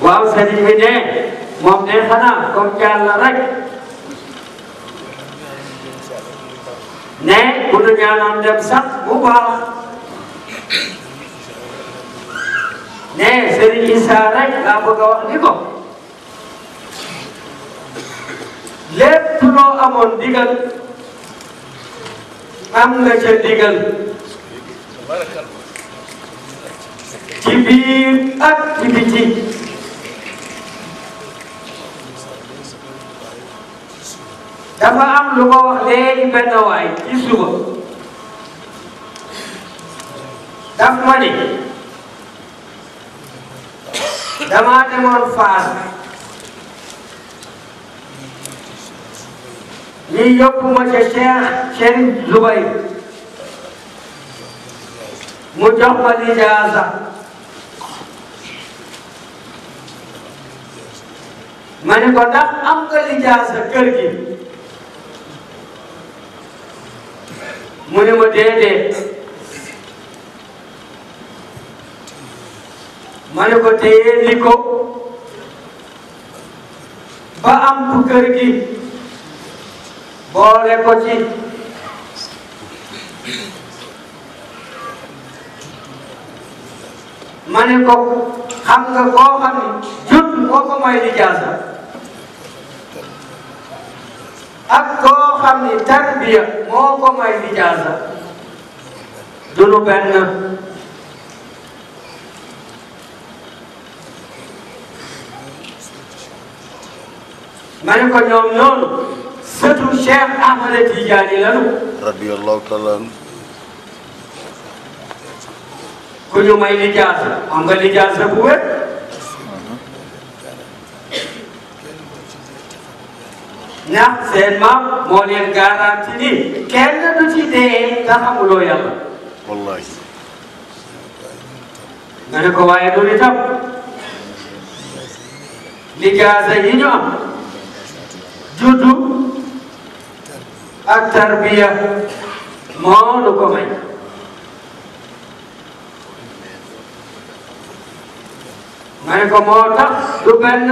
waaw sëriñ bi ne moom de xanaa comme jàll rek ne bu nu ñaanoon dem sax bu baax ne sëriñ Issa rek laa bëgg a wax ni ko lépp loo amoon digal am nga ca digal ci biir ak ci biti dafa am lu ma wax léegi benn waay ci suba daf ma ni dama demoon Fass ñu yóbbu ma ca Cheikh Zubayr mu jox ma lijaasa ma ne ko ndax am nga lijaasa kër gi mu ne ma déedéet ma ne ko téye li ko ba am bu kër gi boole ko ci ma ne ko xam nga koo xam ne jut moo ko may lijaasa ak koo xam ni tarbiya moo ko may lijaasa du lu benn ma ne ko ñoom noonu sëtu Cheikh Ahmada Tidiane lanu radiyallahu taala ku ñu may lijaasa am nga lijaasa bu wér ndax seen maam moo leen garanti ni kenn du ci dee te xamuloo yàlla wallahi nga ne ko waaye du itam lijaasa yi ñu am juddu ak tarbiya moo nu ko may nga ne ko moo tax du benn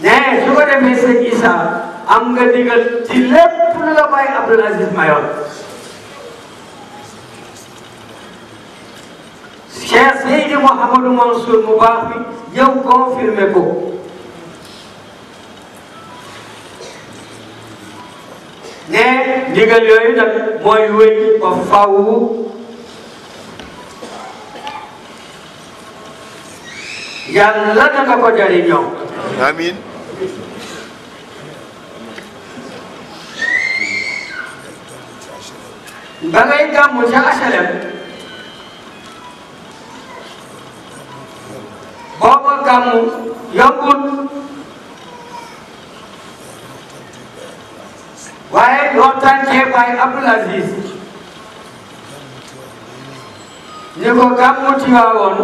ne su ko defee sëñ Issa am nga digal ci lépp lu la Baye Abdoul Aziz mayoon Cheikh Seydi Mouhamadou Mansour mu baax bi ñëw confirmé ko ne ndigal yooyu nag mooy wéy ba faw yàlla na nga ko jariñoo amiin ba ngay gàmmu ca HLM booba gàmmu yombut waaye loo tàncee Baye Abdoul Aziz ni ko gàmmu Tiwaawoon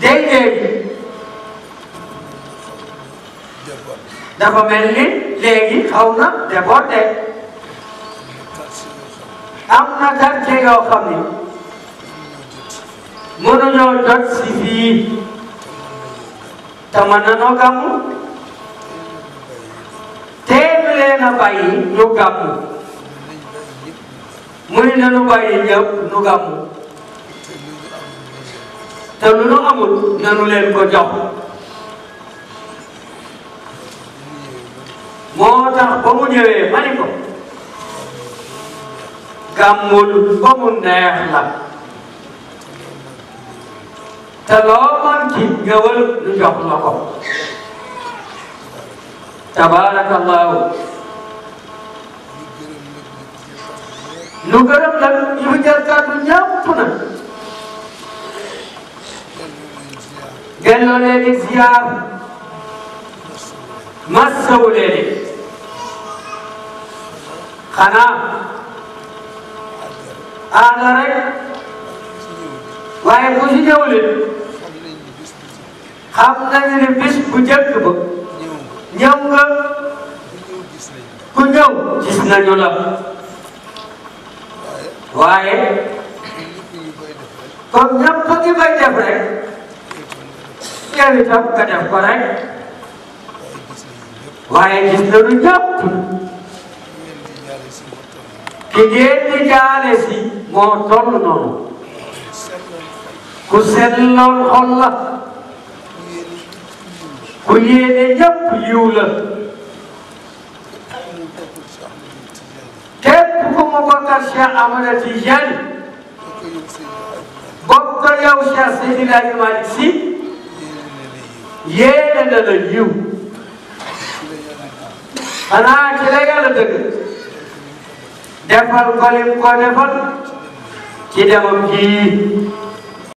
day léegi dafa mel ni léegi xaw na débordé am na quartier yoo xam ni mënuñoo jot si fii te mën nañoo gàmmu teelu leen a bàyyi ñu gàmmu muy nañu bàyyi ñëpp ñu gàmmu te lu nu amul nanu leen ko jox moo tax ba mu ñëwee ma ni ko gàmmul ba mu neex la te loo man ci ñëwal ñu jox la ko tabarakallahu nu gërëm nag ñu fi jël kàddu ñëpp na gelloo leen di ziar massawu leen xanaa aada rek waaye bu si ñëwulee xam nañu ne bis bu njëkk ba ñëw nga ku ñëw gis nañu la waaye comme ñëpp ngi koy def rek yow itam nga def ko rek waaye gis nañu ñëpp ki ngeen di jaale si moo toll noonu ku selloon xol la ku yéene ñëpp yiw la képp ku mu bokkal Cheikh Ahmada Tijani bokk yow Cheikh Seydi El Hadji Malick Sy yéene na la yiw xanaa ci la yàlla dëgg defal ko lim ko defal ci demam ji